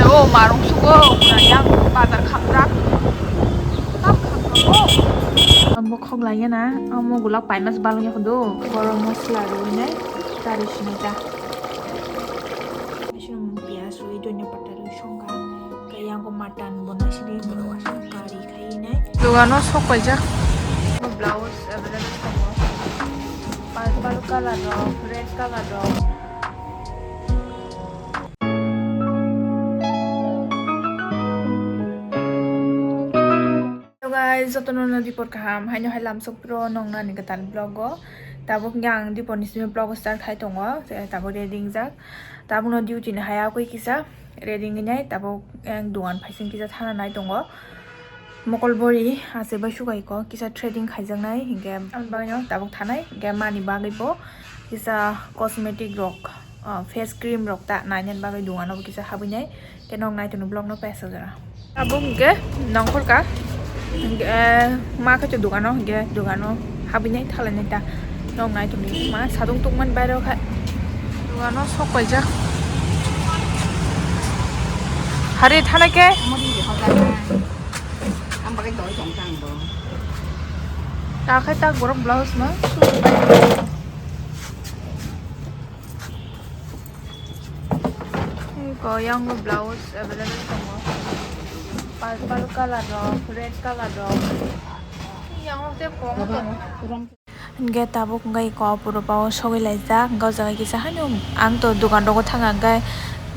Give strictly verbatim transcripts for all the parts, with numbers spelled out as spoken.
O marung sugo, yang bazar khamjak. Tam khamjak o. Ang bo khok lai na, ang mo gulak pai mas balung ya kudu. Gorom masla rwi nai, tari sinai ta. Sini piyas rwi, donya pata rwi songkha. Kaya ko mutton bo nai sini, kari khai nai. Dogano sok paijak. Blouse available tongo. Purple color rok, red color rok. Hello guys, jotono no dipor kaham, haino hai lamsok pro nong nani kwtal vlog o. Tabuk hwnkhe ang dipor ni simi vlog start khai tongo, tabuk ready wngjak. Tabuk no duty ni hai akui kisa ready wngnai, tabuk ang dugan phaising kisa thana nai tongo. Mokol bori ase bai sukai ko kisa threading khaijaknai, hinkhe aboni bagwi no tabuk thanai, hinkhe mani bagwi bo kisa cosmetic rok, ah, face cream rok ta nainani bagwi dogano bo kisa habwi nai, hinkhe nok nai tongni vlog no paisa jora. Abo hinkhe nongkhor ka, hinkhe ma khe dogano, hinkhe dogano habwi nai thalai nai ta, nok nai tongni ma sadung tongmani bairo kha dogano sok paijak. Hari thanai khe. Ang bagwi doi tong tang bo. Ta khai tak borok blouse no. Ko yang blouse available tongo. Purple color rok, red color rok. Yang te kong tongo. Hinkhe tabuk wngkha iko puro bao sogwi laijak, hinkhe o jaga kisa haino ang to dogan rogo thangkha, hinkhe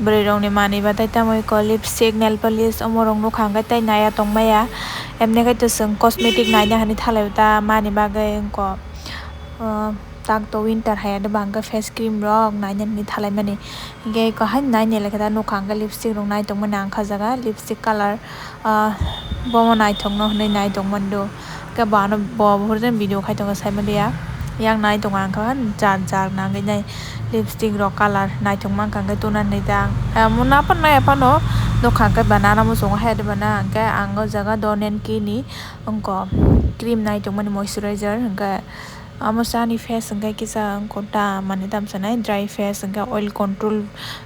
bwrwi rokni manwi batai tamo iko lipstick, nail polish omo rok nukha, hinkhe tei naiya tongmaya, emni khai to chwng cosmetic naina hinwi thalai ta mani bagwi wngkha, o, tak to winter hai, ado ba hinkhe face cream rok naina hinwi thalai mani. Hinkhe eko haino nai nailai khe ta nukha, hinkhe lipstick rok nai tongmani ang kha jaga, lipstick colour, ah, bomo naithokno hinwi nai tongmani do. Hinkhe bo ano bo buphuru video khai tongo saimaliya. Yang nai tongo ang kha jat jat nangwi nai lipstick rok colour naithok mankha hinkhe tuna hinwi ta. Omo naphano naphano nukha hinkhe ba nana muchungo hai de bana hinkhe ang o jaga Don and Key ni wngkha cream nai tongmani moisturizer hinkhe. Amo chani face hinkhe kisa wngkha ta, mane tamsa nai dry face hinkhe oil control,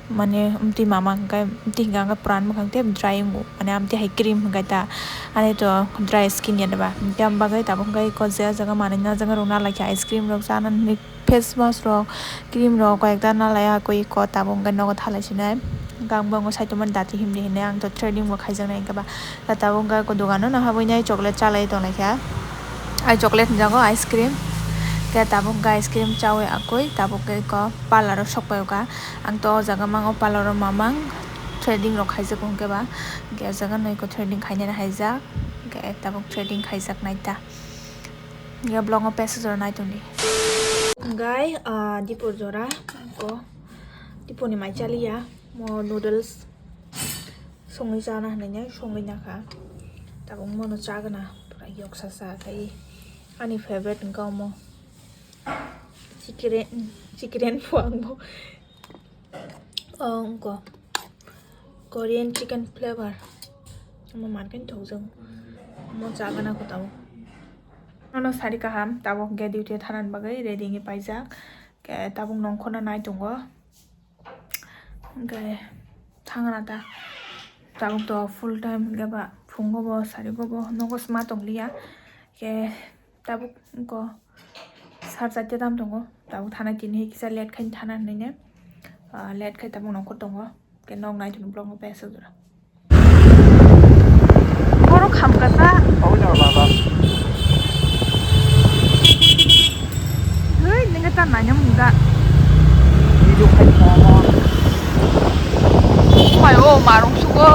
mane amtwi mama hinkhe, amtwi hinkhe ang puran mwkhang tei dry wngo, mane amtwi hai cream hinkhe ta, ani to dry skin ya ba, hinkhe am bagwi tabuk hinkhe eko je jaga manwi na jaga rok na laikha ice cream rok chana hinwi face wash rok, cream rok koi ekta na laiya koi eko tabuk hinkhe nogo thalai sinai, hinkhe ang bo wngkha saitomani dati himdi hinwi ang to threading bo khaijaknai hinkhe ba. Tabuk wngkha eko dogano no habwi nai chocolate chalai tonglaikha. Ai chocolate hinjago ice cream. Khe tabuk wngkha ice cream chawi akui tabuk khe eko parlour o sokpai o kha. Ang to o jaga mango parlour o mamang threading rok khaijak o hinkhe ba. Hinkhe o jaga no eko threading khainani haijak. Hinkhe tabuk threading khaijak nai ta. Hinkhe vlog o paisa jora nai tongdi. Hinkhe, ah, dipor jora eko dipor ni mai chaliya mo noodles. Songwi chana hinwi nai songwi nakha. Tabuk mono chagana pura yoksa sa khai. Ani favorite wngkha omo. Chikiren, chikiren phuangbo. O wngkha Korean chicken flavor. Omo mankhe thokjak. Omo chagana kho tabuk. Nono sari kaham tabuk ge duty thanani bagwi ready wngwi paijak. Khe tabuk nongkhorna nai tongo. Hwnkhe thangna ta tabuk to full time hwnkhe ba phungo bo sarigo bo nogo sma tongliya. Khe tabuk wngkha sar charta tam tongo, tabuk thana tini hai kisa late khai thana hinwi ne, ah, late khai tabuk nongkhor tongo. Khe nok nai tongni vlog no paisa jora. Borok khamkasa. Oi, nengka ta nanya mungda. Video khai mo mo. Mai o marung sugo,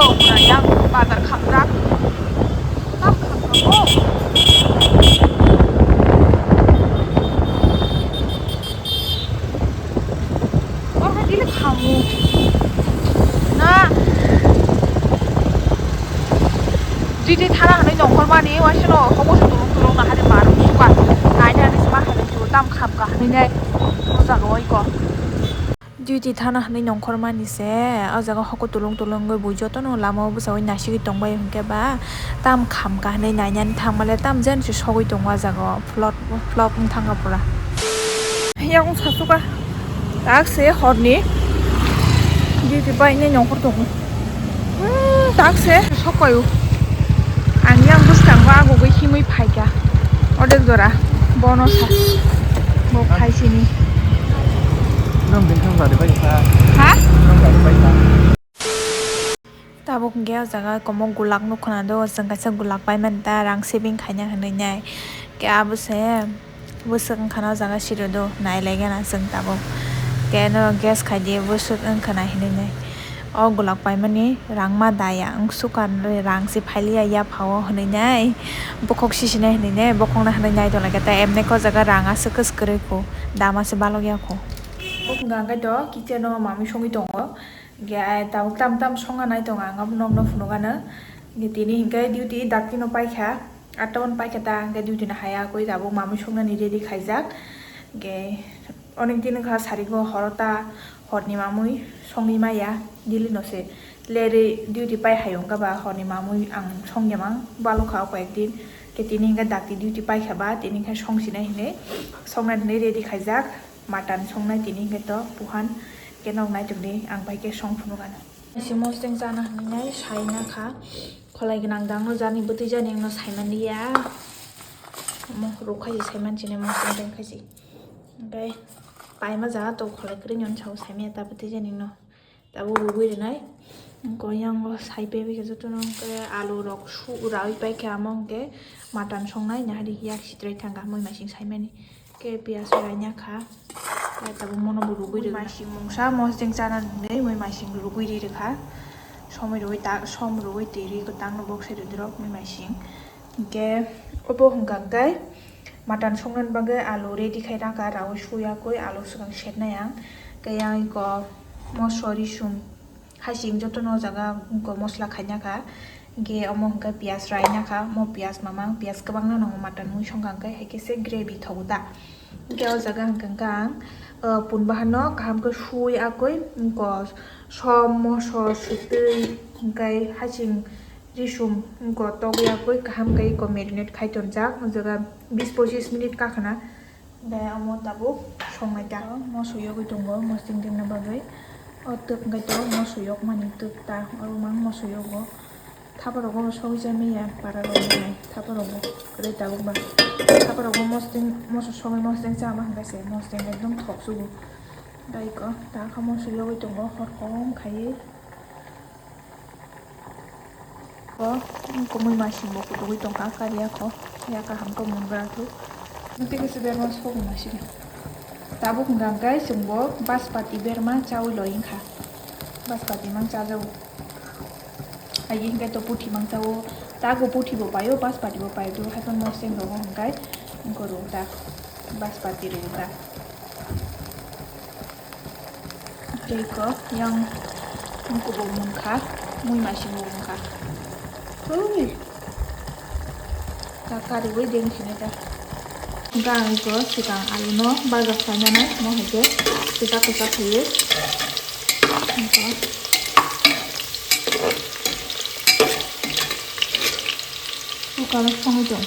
yang bazar khamjak. Tam khamjak o. Oro dile khamu. Na. Titi thana hinwi nongkhor mani, waisano hobo se tulung tulung na hade mar suka. Naina hinwi sma hinwi tu tam kham ka hinwi nai. O jaga o iko. Duty thana hinwi nongkhor mani se, o jaga hoko tulung tulung wngwi bo jotono lama o bwsai naisigwi tongbai hwnkhe ba, tam kham ka hinwi nainani thangmale tam jen se sogwi tongo o jaga o, flop flop wng thangkha pura. Yakung sasuka tak se horni duty bai hinwi nongkhor tongo. Hmm, tak se sokoyu. Ang yang bwskango agugwi himwi phaikha. Odek jora bono sa. Bo phaisini. Nwng bini thang bari bai kha. Ha? Nwng bari bai kha. Tabuk hwnkhe o jaga komo gulak nukho na do, o chwng kaisa gulak paimani ta rang saving khaina hinwi nai. Khe abo se bwswk wngkha na o jaga siro do, nai lai gana chwng tabuk. Khe no guess khai di bwswk wngkha na hinwi nai. O gulak paimani rang ma da ya, wng sukha rang se phailiya yapha o hinwi nai. Bokhok sisinai hinwi nai, bokhok na hinwi nai tong lai khe ta emne khe o jaga rang aswk kwswk kwrwi kho, dam aswk balok ya kho. Bo hwnkha hwnkhe to kitchen o mamwi songwi tongo. Hingke ai tabuk tam tam songna nai tongo ang abo nokno phunukgano. Hingke tini hingke duty dakti no paikha, atta hwn paikha ta hingke duty no haya koi tabuk mamui songnani ready khaijak. Hingke onek din wngkha sarigo horo ta horni mamui songwi maya daily no se lerwi duty pai hai wngkha ba horni mamui ang songya mang balokha o koi ek din. Hingke tini hingke dakti duty paikha ba tini hingke songsinai hinui songnani hinui ready khaijak. Mutton songnai tini hingke to buhan ke nok nai tongdi ang bai ke song phunukgano. Isi mosdeng chana hinwi nai sai na kha kholai gwnang dang no jani bwtwi jani no sai man liya. Mo rok khai sai man chini mosdeng teng khai si. Hingke paima jaga to kholai kwrwi nyon sao sai maya ta bwtwi jani no. Tabuk rugwi rwnai. Hwnkhe yang o sai pebikhe jotono hwnkhe alu rok su rawi paikha amo hwnkhe mutton songnai nahari yak sitrai thangkha mui masing saimani. Khe piyaj raina kha. Khe tabuk mono bo rugwi rwnai. Mui masing mungsa mosdeng chana hinwi mui masing rugwi ri rwkha. Somoi rwui ta som rwui twi ri kwtang no bok se rwdi rok mui masing. Hingke obo hwnkha hwnkhe mutton songnani bagwi alu ready khai rwkha, raui suya koi alu swkang setnai ang. Khe yang iko moso risum hasing jotono o jaga iko mosla khaina kha. Hingke omo hwnkhe piyaj raina kha, mo piyaj mamang piyaj kwbangno nango mutton mui songkha hwnkhe, hai khe se gravy thogo da. Hingke o jaga hwnkha hwnkhe ang, o, pun bahan no kaham khe sui akoi, iko som, moso, swtwi, hingke hasing, risum gotok yakui kaham khe iko marinate khai tonjak, o jaga bis pochis minute kakhwna. Hwnkhe omo tabuk songnai ta. Moso yogwi tongo, mosdeng dengna bagwi. O twk hwnkhe to moso yokmani twk ta, oro mang moso yogo. Thapa rogo sogwi chai manya para rok nai, thapa rogo kwrwi tabuk ba. Thapa rogo mosdeng, moso sogwi mosdeng chama hwnkhe se, mosdeng ekdom thok sugo. Tei iko ta kha moso yogwi tongo, hor kom khaiwi. O, wngkha mui masing bo kutugwi tongkha, kariya kho, ya kaham khe mungra thuk. Tei kisa berma sok masing. Tabuk hwnkha hwnkhe chwng bo baspati berma chaui loi wngkha. Baspati mang chajago. Agi hwnkhe to puthi mang chao. Tago puthi bo paio, baspati bo paio. Tei haikhe moseng rogo hwnkhe wngkha rwda. Baspati rwda. Tei ko yang wngkha bo munkha, mui masing bo munkha. Hui. Ta kariui deng thani ta. Hwnkhe ang iko swkang alu no baja khlainani mo hai khe kwchak kwchak khaiwi. Iko. Kukar o songwi tong.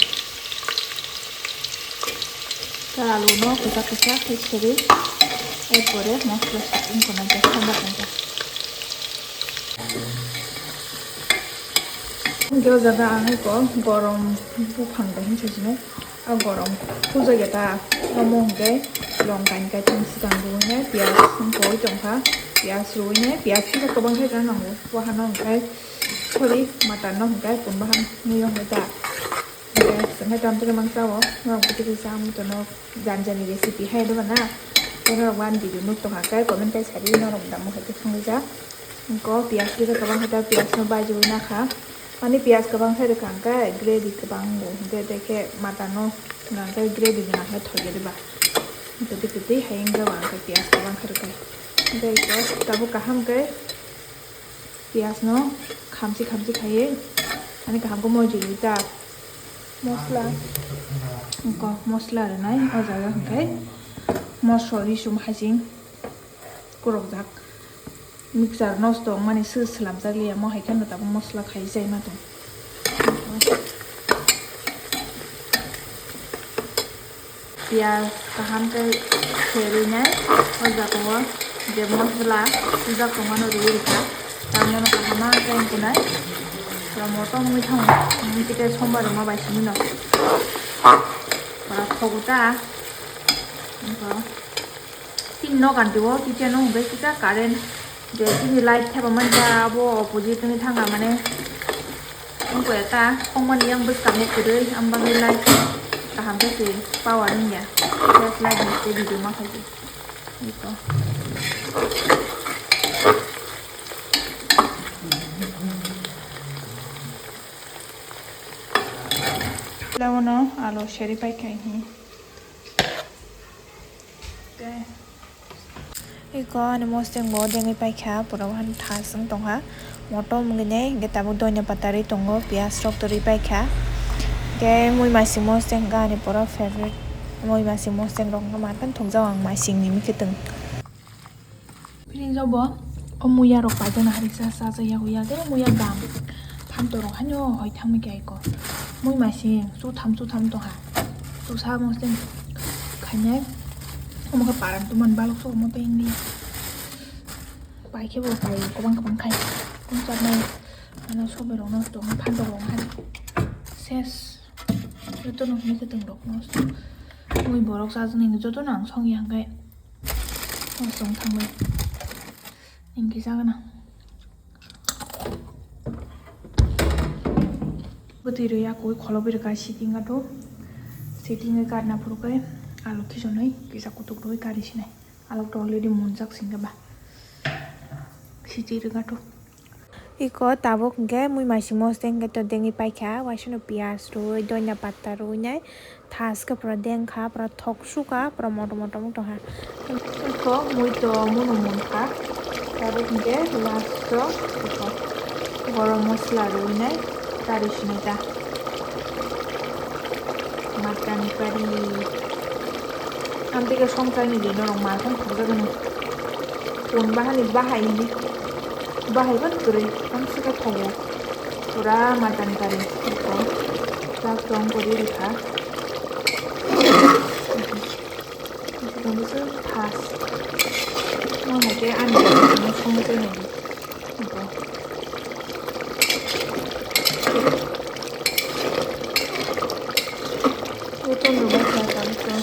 Khe alu no kwchak kwchak khe serwi, erpore mosla sa wngkha na khe thanda wngkha. Hwnkhe o jaga ang eko gorom buphang bai hinwi saichino. A gorom puja geta omo hwnkhe long kainwi kaitham swkang rwui nai piyaj wngkha, piyaj rwui nai piyaj kisa kwbang khe rwna nango. Wahano hwnkhe sorry mutton no hwnkhe pun bahan mui o hwnkhe ta. Hwnkhe chwng hai tamo tini mang chao, norok bo tini cha mui tono jani jani recipe hai doba na. Tei norok bo ani video nuk tongkha khe comment kai sadi norok bo tamo hai khe thangwi ja. Hwnkhe piyaj kisa kwbang khe ta piyaj no bajiui nakha. Ani piyaj kwbang sai rwkha hwnkhe gravy kwbang o hwnkhe tei khe mutton no hwnkhe gravy gwnang khe thoi ya diba. Kwtwi kwtwi hai wngya ba hwnkhe piyaj kwbang khe rwkha. Hwnkhe iko tabuk kaham khe piyaj no khamchi khamchi khaiwi ani kaham khe moichwlwi ta mosla iko mosla rwnai o jaga hwnkhe moso risum hasing. Kwrwkjak mixer nosto wngmani se swlamjak liya, mo hai kheno tabuk mosla khai chai ma tong. Piyaj kaham khe serwi nai o jaga o je mosla sijak tongmano rwui rwkha. Tamo no kaham ma khe wngkha nai. Pura motom wngwi thango. Wngkhe tei sombar rwma bai simi no. Pura thogo ta. Wngkha. Tin nok anti o kitchen o hwnkhe kisa current je chini light thepamani ta abo opposite wngwi thangkha mane. Wngkha ta khongmani yang bwskango kwrwi, ang bagwi light kaham khe se power wngya. Flash light ni se video ma khaidi. Iko. Lawano alo seri pai khai hi. Iko ani mosteng bo dengwi paikha, pura wan thas wng tongkha. Motom wngwi nai, hwnkhe tabuk doina pata rwi tongo, piyaj rok to rwi paikha. Hwnkhe mui masing mosteng wngkha ani pura favorite. Mui masing mosteng rok wngkha, ma tang thokjak ang masing ni mwkhwtwng. Fridge o bo o muya rok paijak na hari sa sa sa ya huya de muya dam. Phanto rok haino hoi thangwi khe aiko. Mui masing chutham chutham tongkha. Chusa mosteng khainai. Omo khe paran tuman balok sok omo tei wngya. Pai khe bo pai kwbang kwbang khai. Wngchak nai. Ano sobe rok no tong phantok rok hai. Ses. Joto no hwnwi khe tong rok no. Mui borok chajak nai joto no ang song ya hwnkhe. Song thangwi. Hwnkhe chagana. Bwtwi rwi akui kholo bwrwi ka sitting ato. Sitting karna phuru khe alu khichonwi kisa kutuk rwi kari sinai. Alok to already monjak singkhe ba. Sitting rwgato. Iko tabuk hwnkhe mui masing mosteng hwnkhe to dengwi paikha, waisano piyaj rwi, doina pata rwi nai. Thaskhe pura dengkha, pura thok sukha, pura motom motom wng tongkha. Iko mui to muno munkha. Tabuk hwnkhe last o iko gorom masala rwinai kari sinai ta. Mutton curry. Ang tei songchar ni di norok ma thang thokjagani. Kun bahani bahai hini. Bahai ban kwrwi. Ang sika thogo. Pura mutton curry. Iko. Last o ang kwrwi rikha. Isi tong bwswk thas. Mo hai khe ani songwi tei nai. Iko. Joto no bai kha tang khe.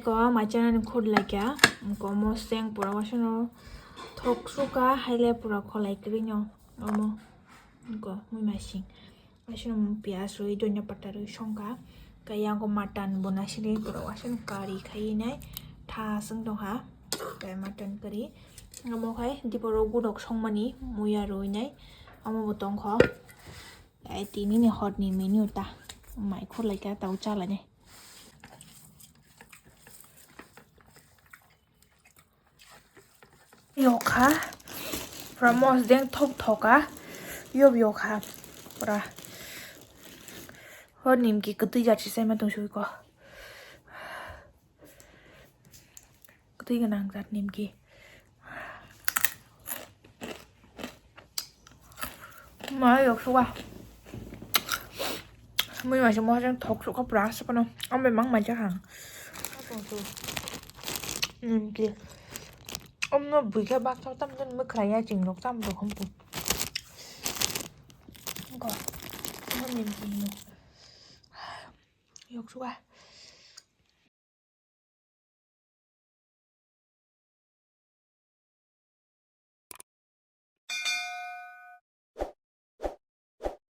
Ko ma chana ni khud laikha. Ko mo seng pura wasano thok suka haile pura kholai kwrwi no. Omo. Ko mui masing. Aswk piyaj rwi, donya pata rwi songkha. Kaya ko mutton bo nasini borok aswk kari khai nai tha aswk tongkha. Kaya mutton kari. Amo khai diporo gudok songmani muya rwi nai. Amo bo tongkho. Ai tini ni hot ni menu ta. Mai khulai kha tau chala nai. Yokha. Pura mosdeng thok thoka. Yob yokha. Pura. Ho nimki kwtwi jat se chaima tong sui ko. Kwtwi gwnang jat nimki. Ma yok suka. Mui mai se mo jeng thok suka pura se pano. Ambe mang mai jahang. Nimki. Omno buikha baksa tam jon mwkhra ya ching rok tam rok hum pu. Ko. Mo nimki hino. Yok suka.